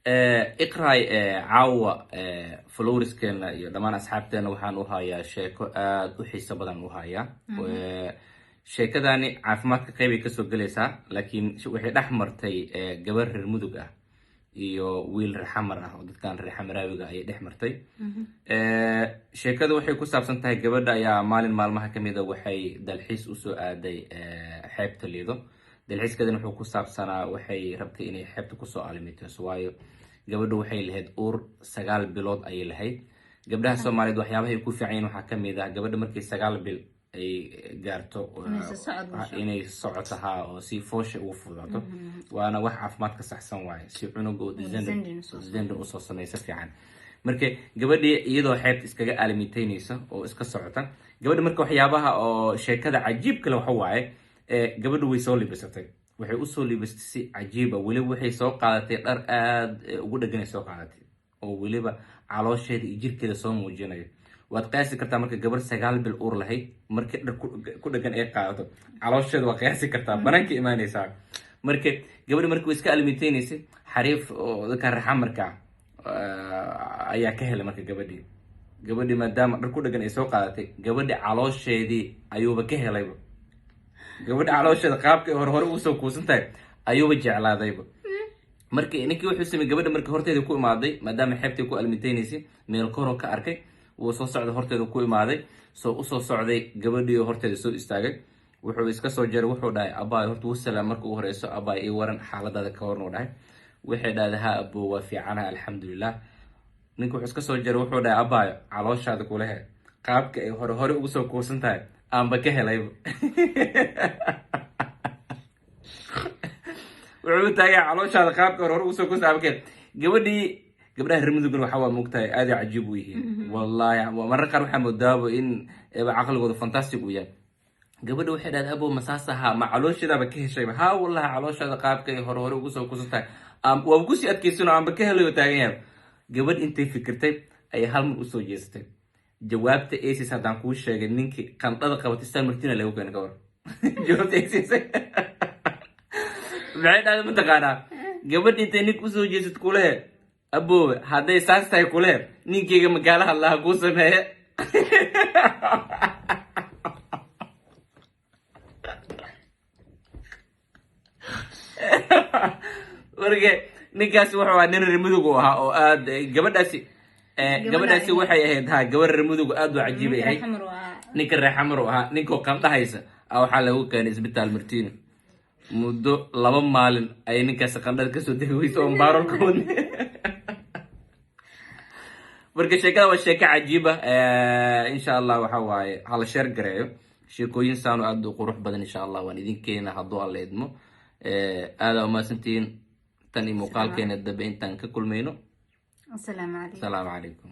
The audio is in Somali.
Iqraay, caawa followerskeena iyo dhammaan asxaabteena waxaan u hayaa sheeko aada u xiiso badan u hayaa. Sheekadani caafimaadka qeybay kasoo gelaysaa, laakiin waxay dhex martay gabar reer Mudug ah iyo wiil reer Xamar ah, oo dadkan reer Xamaraawiga ayay dhex martay. Sheekadu waxay ku saabsan tahay gabadha ayaa maalin maalmaha kamid a waxay dalxiis usoo aaday xeebta Liido. Dalxiiskeedana wuxuu ku saabsanaa waxay rabtay inay xeebta kusoo aalamiiteyso, waayo gabadhu waxay lahayd uur, 9 bilood ayay lahayd. Gabdhaha Soomaaliyeed waxyaabahay ku fiican yihiin waxaa kamid ah gabadha markay 9 bil ay gaarto inay socod gasho. Inay socoto, ha, oo si foosha ugu fududaato, waana wax caafimaad ka saxsan waaye, si cunuga oo descendant usoo descendant usoo sameysa fiican. Marka gabadhii iyadoo xeebta iskaga aalamiiteynaysa oo iska socota gabadha, marka waxyaabaha oo sheekada cajiib kale waxa waaye, gabadhu way soo libisatay, waxay usoo libisatay si cajiiba. Weliba waxay soo qaadatay dhar aada ugu dheganay soo qaadatay, oo weliba caloosheeda iyo jirkeeda soo muujinayo. Waad qiyaasi kartaa marka gabar 9 bil uur lahayd markii dhar ku dhegan ay qaadato, caloosheeda waa qiyaasi kartaa, banaanka imaanaysaa. Marka gabadhi markii way iska almiteynaysay, xariif oo dadka reer Xamarka ah ayaa ka helay. Marka gabadhii maadaama dhar ku dhegan ay soo qaadatay, gabadhi caloosheedii ayuuba ka helayba. Gabadha caloosheeda qaabka ay hore hore ugu soo kuusan tahay ayuuba jeclaadayba. Marka ninkii wuxuu sameeyey, gabadha markii horteeda ku imaaday, maadaama xeebtay ku almiteynaysay, meel koroo ka arkay, wuu soo socday, horteeda ku imaaday, soo usoo socday gabadhii oo horteeda soo istaagay. Wuxuu iska soo jaray, wuxuu dhahay: "Abaay." Horta wuu salaam marka ugu horeyso. "Abaay, ii waran, xaaladaada ka waran?" uu dhahay. Waxay dhahday: "Ha abo, waa fiicanaha, alxamdulilah." Ninka wuxuu iska soo jaray, wuxuu dhahay: "Abaayo, calooshaada kulehe qaabka ay hore hore ugu soo kuusan tahay aanba ka helayba." Wuxuu taagay calooshaada qaabka hore hore ugu soo kuusan aanba ka helay. Gabadhii, gabdhaha reer Mudugna waxaa waa moogtahay aad ay cajiib u yihiin, wallahi. Mararka qaar waxaa moodaaba in caqligooda fantastic uu yahay. Gabadha waxay dhahday: "Abo, masaas ahaa? Ma caloosheedaaba ka heshayba?" "Ha, wallahi, calooshaada qaabka ay hore hore ugu soo kuusan tahay waaba kusii adkaysano aanba ka helayo." Taagan yahay. Gabadh intay fikirtay ayay hal mar usoo jeesatay. Jawaabta asis haddaan kuu sheegay, ninkii qandhada qabatay Stan Martina lagu keenay. Ka war jawaabta asis maxay dhahday mataqaanaa? Gabadh intay ninka usoo jeesat kulehe: "Aboowe, hadday saas tahay kulehe, ninkeyga magaala hadlaha kuu sameeye." Marka ninkaasi wuxuu ahaa nin reer Mudug uu ahaa oo aad gabadhaasi waxay ahayd, ha, gabar reer Mudug oo aad u cajiibay ahayd. Xamar waa Ninka reer Xamar uu ahaa. Ninkoo qandhahaysa waxaa lagu keenay isbitaal Martiino. Muddo 2 maalin ayay ninkaasi qandhada kasoo degi weysa oo baarolka wadnay. Marka sheekada waa sheeko cajiiba. Insha Allah waxa waaye hala share gareeyo sheekooyin saano aad u qurux badan. Insha Allah waan idin keena hadduu Alla idmo. Aada umahadsantihiin. Tan iyo muuqaalkeena dambe intaan ka kulmayno. Asalaamu calaykum. Asalaamu calaykum.